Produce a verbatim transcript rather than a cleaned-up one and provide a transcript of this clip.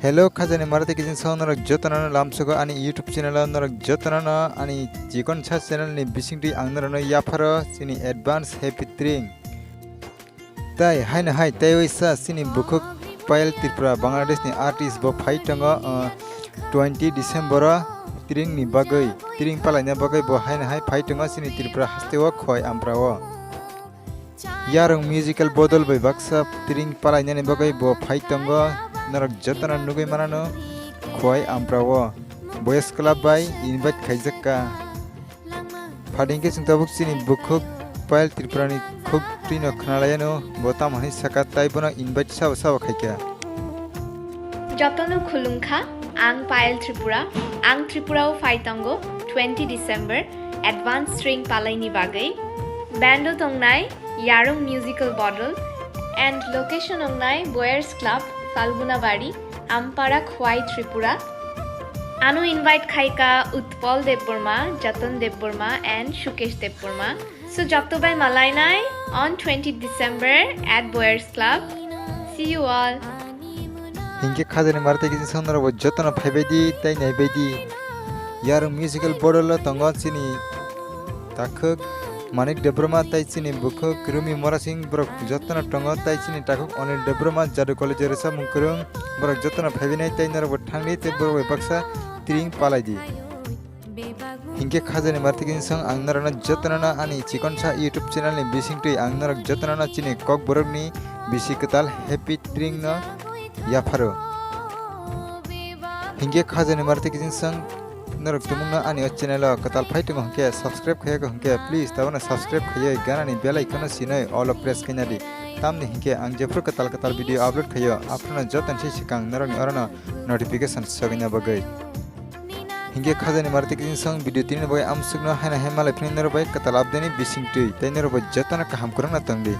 Hello, khajani marate kijin song norok jotono lamsogo ani YouTube channel o norok jotono ani chikon sa channel ni bisingtwi ang norokno yapharo chini advance happy tring. Tai haino hai tei waisa chini bukhuk Payal Tripura Bangladesh ni artist bo phai tongo, uh, twenty December o tring ni bagwi, tring palaina bagwi bo haino hai phai tongo chini Tripura haste o Khowai Ampra o. Yarung Musical Bodol bai baksa tring palainani bagwi bo phai tongo, norok jotono nugwi manano Khowai Ampra o Boys Club bai invite khaijak kha. Phading khe chwng tabuk chini bukhuk Payal Tripura ni khuk twino khwnalaiano, bo tamo hwnwi sakha tai bono invite sabo sabo khaikha. Jotono khulumkha, ang Payal Tripura, ang Tripura o phai tongo twenty December advance tring palaini bagwi. Band o tongnai Yarung Musical Bodol and location wngnai Boyers Club, Falgunabari, Ampara, Khowai, Tripura. Ano invite khaikha Utpal Debbarma, Jatan Debbarma and Sukesh Debbarma. So joto bai malainai on twenty December at Boyers Club. See you all. Hinkhe khajani marate kisi song norok bo jotono phaibai di tei naibai di. Yarung Musical Bodol o tongo chini takhuk Manik Debbarma tai chini bukhuk Rumi Morasing, borok jotono tongo tai chini takhuk Onil Debbarma Jadu College o rwchapmung kwrwng, borok jotono phaibai nai tei norok bo thangdi tei borok bai baksa tring palai di. Hinkhe khajani marate kisi song ang norokno jotono ani chikon sa YouTube channel ni bisingtwi ang norok jotono chini kokborok ni bisi kwtal happy tring no yapharo. Hinkhe khajani marate kisi song norok tumungno ani o channel o kwtal phai tongo hinkhe subscribe khaiya kho hinkhe please tabano subscribe khaiwi ganani bell icon no sinoi all o press khaina di. Tamni hinkhe ang jephru kwtal kwtal video upload khaio aphruno jotono se swkang norokni orono notification sogwina bagwi. Hinkhe khajani marate kisi song video tini bagwi amsukno haino hai malai phini norok bai kwtal update ni bisingtwi tei norok bai jotono kaham kwrwngno tongdi.